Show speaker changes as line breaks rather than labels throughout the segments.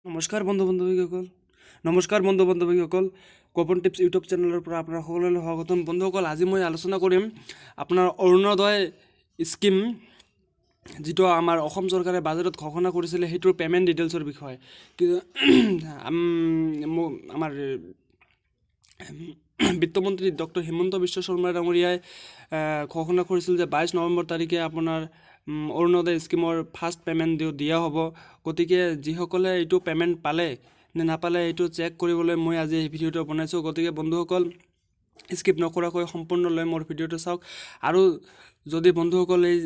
নমস্কাৰ বন্ধু বান্ধৱীসকল, নমস্কাৰ বন্ধু বান্ধৱীসকল, গোপন টিপছ ইউটিউব চেনেলৰ পৰা আপোনাৰ সকলোলৈ স্বাগতম। বন্ধুসকল, আজি মই আলোচনা কৰিম আপোনাৰ অৰুণোদয় স্কীম, যিটো আমাৰ অসম চৰকাৰে বাজেটত ঘোষণা কৰিছিলে, সেইটোৰ পে'মেণ্ট ডিটেইলছৰ বিষয়ে। আমাৰ বিত্তমন্ত্ৰী ডক্টৰ হিমন্ত বিশ্ব শৰ্মা ডাঙৰীয়াই ঘোষণা কৰিছিল যে 22 নৱেম্বৰ তাৰিখে আপোনাৰ অৰুণোদয় স্কীমৰ ফাৰ্ষ্ট পে'মেণ্ট দিয়া হ'ব। গতিকে যিসকলে এইটো পে'মেণ্ট পালে নে নাপালে, এইটো চেক কৰিবলৈ মই আজি এই ভিডিঅ'টো বনাইছোঁ। গতিকে বন্ধুসকল, স্কিপ নকৰাকৈ সম্পূৰ্ণলৈ মোৰ ভিডিঅ'টো চাওক। আৰু যদি বন্ধুসকল এই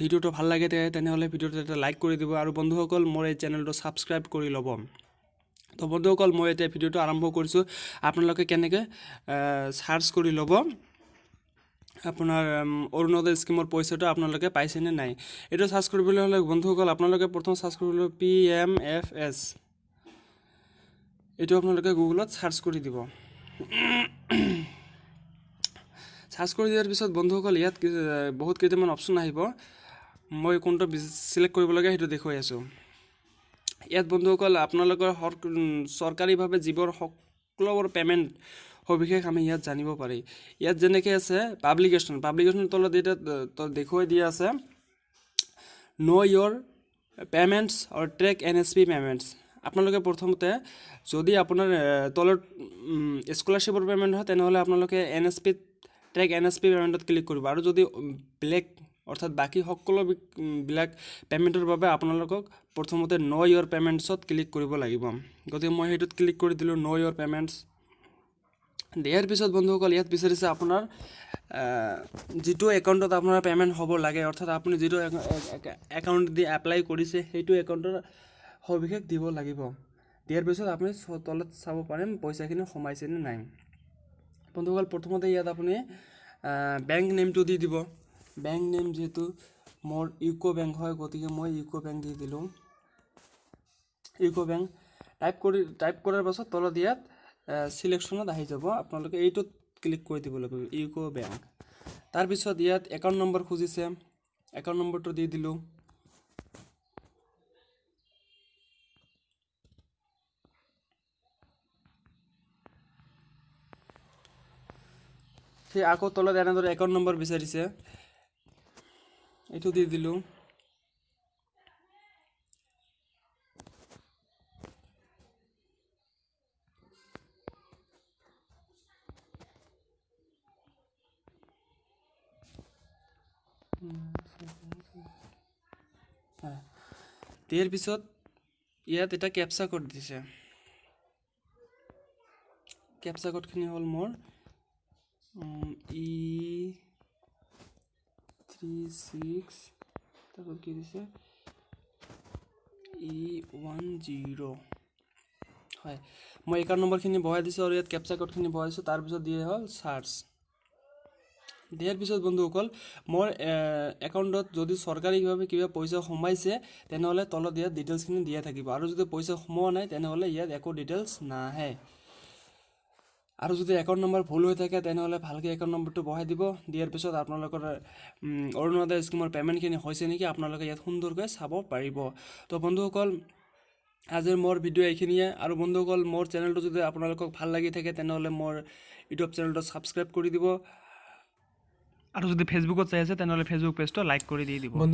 ভিডিঅ'টো ভাল লাগে, তেনেহ'লে ভিডিঅ'টো এটা লাইক কৰি দিব আৰু বন্ধুসকল, মোৰ এই চেনেলটো ছাবস্ক্ৰাইব কৰি ল'ব। তো বন্ধুসকল, মই এতিয়া ভিডিঅ'টো আৰম্ভ কৰিছোঁ। আপোনালোকে কেনেকৈ চাৰ্চ কৰি ল'ব আপোনাৰ অৰুণোদয় স্কীমৰ পইচাটো আপোনালোকে পাইছেনে নাই, এইটো চাৰ্চ কৰিবলৈ হ'লে বন্ধুসকল, আপোনালোকে প্ৰথম চাৰ্চ কৰিবলৈ PMFS, এইটো আপোনালোকে গুগলত চাৰ্চ কৰি দিব। চাৰ্চ কৰি দিয়াৰ পিছত বন্ধুসকল, ইয়াত বহুত কেইটামান অপশ্যন আহিব। মই কোনটো চিলেক্ট কৰিব লাগে সেইটো দেখুৱাই আছোঁ। ইয়াত বন্ধুসকল, আপোনালোকৰ চৰকাৰীভাৱে যিবোৰ সকলোবোৰ পে'মেণ্ট সবিশেষ আমি ইয়াত জানিব পাৰি। ইয়াত যেনেকৈ আছে পাব্লিকেশ্যন, পাব্লিকেশ্যনৰ তলত এতিয়া দেখুৱাই দিয়া আছে ন' ইয়ৰ পে'মেণ্টছ আৰু ট্ৰেক NSP payments. আপোনালোকে প্ৰথমতে যদি আপোনাৰ তলত স্কলাৰশ্বিপৰ পে'মেণ্ট হয়, তেনেহ'লে আপোনালোকে NSPত ট্ৰেক NSP পে'মেণ্টত ক্লিক কৰিব। আৰু যদি বেলেগ, অৰ্থাৎ বাকী সকলোবিলাক পে'মেণ্টৰ বাবে আপোনালোকক প্ৰথমতে ন' ইয়ৰ পে'মেণ্টছত ক্লিক কৰিব লাগিব। গতিকে মই সেইটোত ক্লিক কৰি দিলোঁ, ন' ইয়ৰ পে'মেণ্টছ। দিয়াৰ পিছত বন্ধুসকল, ইয়াত বিচাৰিছে আপোনাৰ যিটো একাউণ্টত আপোনাৰ পে'মেণ্ট হ'ব লাগে, অৰ্থাৎ আপুনি যিটো একাউণ্ট দি এপ্লাই কৰিছে, সেইটো একাউণ্টৰ সবিশেষ দিব লাগিব। দিয়াৰ পিছত আপুনি তলত চাব পাৰিম পইচাখিনি সোমাইছে নে নাই। বন্ধুসকল, প্ৰথমতে ইয়াত আপুনি বেংক নেমটো দি দিব। বেংক নেম যিহেতু মোৰ ইউকো বেংক হয়, গতিকে মই ইউকো বেংক দি দিলোঁ। ইউকো বেংক টাইপ কৰাৰ পাছত তলত ইয়াত চিলেকশ্যনত আহি যাব, আপোনালোকে এইটোত ক্লিক কৰি দিব লাগিব, ইউকো বেংক। তাৰপিছত ইয়াত একাউণ্ট নম্বৰ খুজিছে, একাউণ্ট নম্বৰটো দি দিলোঁ। সেই আকৌ তলত এনেদৰে একাউণ্ট নম্বৰ বিচাৰিছে, এইটো দি দিলোঁ। দিয়াৰ পিছত ইয়াত এটা কেপচা কোড দিছে। কেপচা কোডখিনি হ'ল মোৰ E36, তাৰপিছত কি দিছে E10। হয়, মই একাউণ্ট নম্বৰখিনি বহাই দিছোঁ আৰু ইয়াত কেপচা কোডখিনি বহাই দিছোঁ। তাৰপিছত দিয়ে হ'ল চাৰ্চ। দিয়াৰ পিছত বন্ধুসকল, মোৰ একাউণ্টত যদি চৰকাৰীভাৱে কিবা পইচা সোমাইছে, তেনেহ'লে তলত ইয়াত ডিটেইলছখিনি দিয়া থাকিব। আৰু যদি পইচা সোমোৱা নাই, তেনেহ'লে ইয়াত একো ডিটেইলছ নাহে। আৰু যদি একাউণ্ট নম্বৰ ভুল হৈ থাকে, তেনেহ'লে ভালকৈ একাউণ্ট নম্বৰটো বহাই দিব। দিয়াৰ পিছত আপোনালোকৰ অৰুণোদয় স্কীমৰ পে'মেণ্টখিনি হৈছে নেকি আপোনালোকে ইয়াত সুন্দৰকৈ চাব পাৰিব। তো বন্ধুসকল, আজিৰ মোৰ ভিডিঅ' এইখিনিয়ে। আৰু বন্ধুসকল, মোৰ চেনেলটো যদি আপোনালোকক ভাল লাগি থাকে, তেনেহ'লে মোৰ ইউটিউব চেনেলটো ছাবস্ক্ৰাইব কৰি দিব। আৰু যদি ফেচবুকত চাই আছে, তেনেহ'লে ফেচবুক পেজটো লাইক কৰি দি দিব।